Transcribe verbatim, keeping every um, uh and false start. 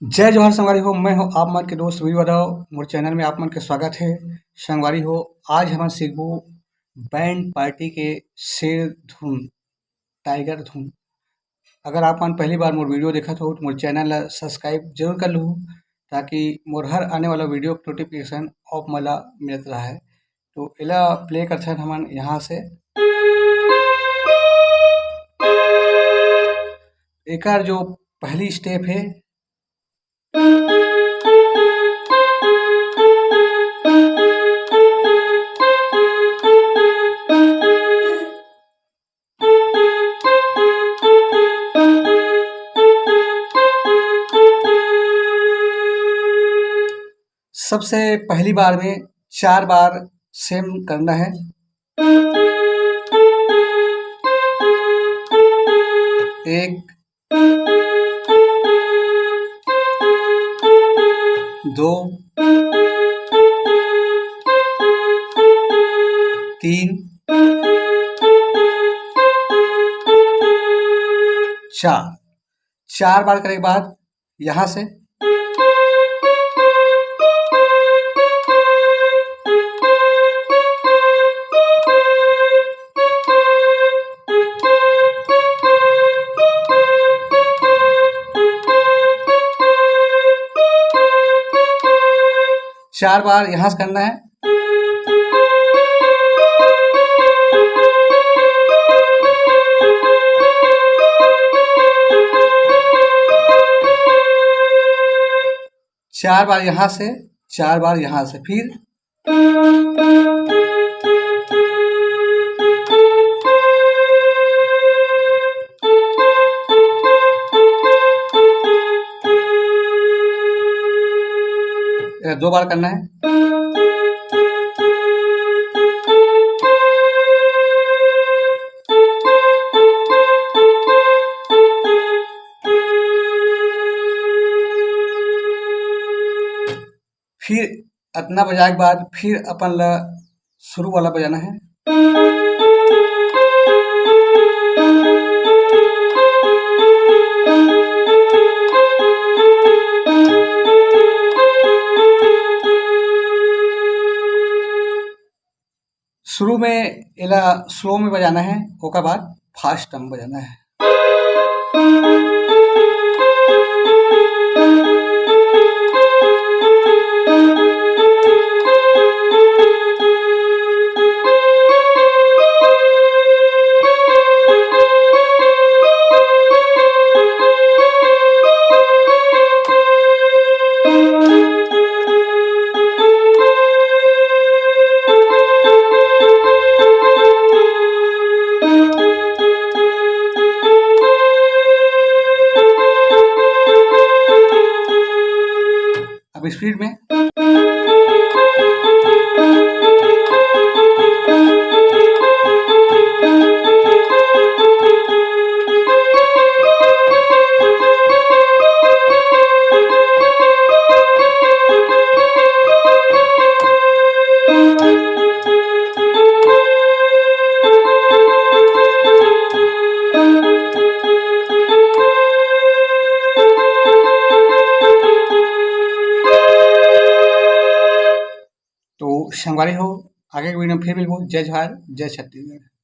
जय जोहार संगवारी हो, मैं हूं आप मन के दोस्त वीर यादव। मोर चैनल में आप मन के स्वागत है। संगवारी हो, आज हमन सीखबो बैंड पार्टी के शेर धुन, टाइगर धुन। अगर आप मन पहली बार मोर वीडियो देखत हो तो मोर चैनल ला सब्सक्राइब जरूर कर लहू, ताकि मोर हर आने वाला वीडियो के नोटिफिकेशन आप मन ला मिलत रहे। तो एला प्ले करथन हमन यहाँ से। एकर जो पहली स्टेप है, सबसे पहली बार में चार बार सेम करना है। एक, दो, तीन, चार। चार बार करे के बाद यहाँ से चार बार यहाँ से करना है। चार बार यहाँ से, चार बार यहाँ से, फिर दो बार करना है। फिर अतना बजाए के बाद फिर अपन ला शुरू वाला बजाना है। शुरू में एला स्लो में बजाना है, ओकर बाद फास्ट में बजाना है। अब स्पीड में। तो संगवारी हो, आगे के वीडियो में फिर मिलबो। जय जोहार, जय छत्तीसगढ़।